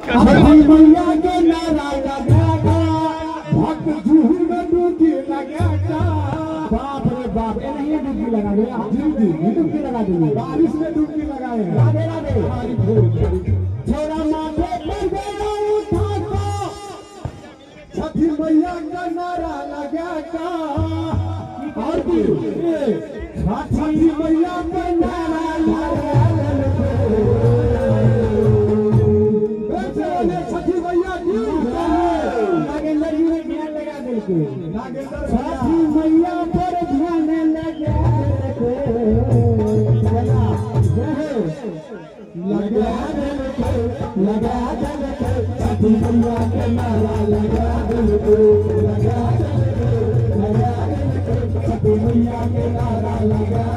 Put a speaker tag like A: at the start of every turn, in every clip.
A: छठी मैया के नारा लगा का भक्त जूहू में डुबकी लगा का।
B: बाप रे बाप, ए नहीं डुबकी लगा दे।
A: जी जी
B: डुबकी लगा दी,
A: बारिश में डुबकी लगाए हैं।
B: राधे राधे।
A: छोरा माथे पर गया उठा का छठी मैया का नारा लगा का। और भी छठी मैया का नारा लगा। छठी मैया की
B: नागेंद्र जी ने ध्यान लगा दिल।
A: छठी मैया पर ध्यान लगा लगा लगा छठी मैया के नारा लगा लगा लगा छठी मैया के नारा लगा।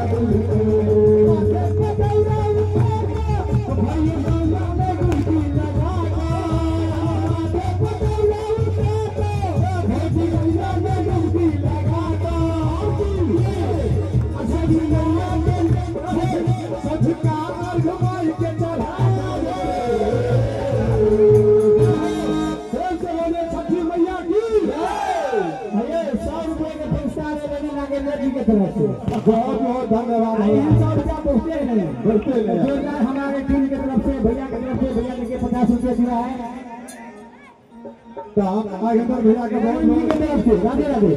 A: बहुत बहुत धन्यवाद।
B: 100 रुपया पहुँचते नहीं, जोरदार हमारे टीम की तरफ से, भैया की तरफ से, भैया ने 50 रुपया दिया है।
A: तो हम नागेंद्र भैया के बहुत
B: की तरफ से राधे राधे।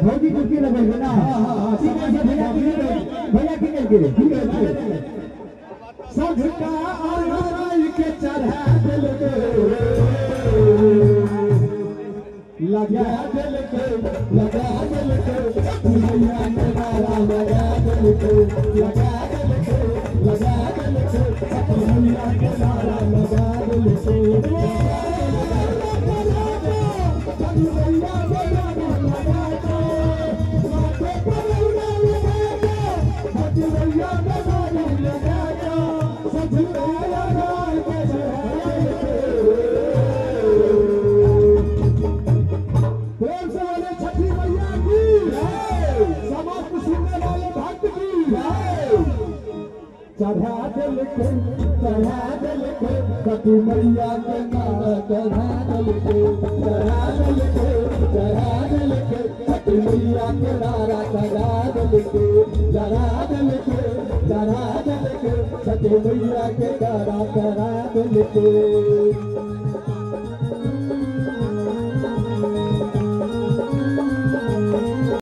B: भौजी डुबकी लगेंगे ना। भैया भैया की
A: सबका के चढ़ा दिल लगा दिल के लगा दिल के मैया के नारा लगा दिल के लगा दिल के लगा दिल के मैया के नारा लगा दिल के चढ़ा दिल के चढ़ा दिल के छठी मैया के नारा चढ़ा दिल के चढ़ा दिल के चढ़ा दिल के छठी मैया के नारा चढ़ा दिल के चढ़ा दिल के चढ़ा दिल के छठी मैया के नारा चढ़ा दिल के।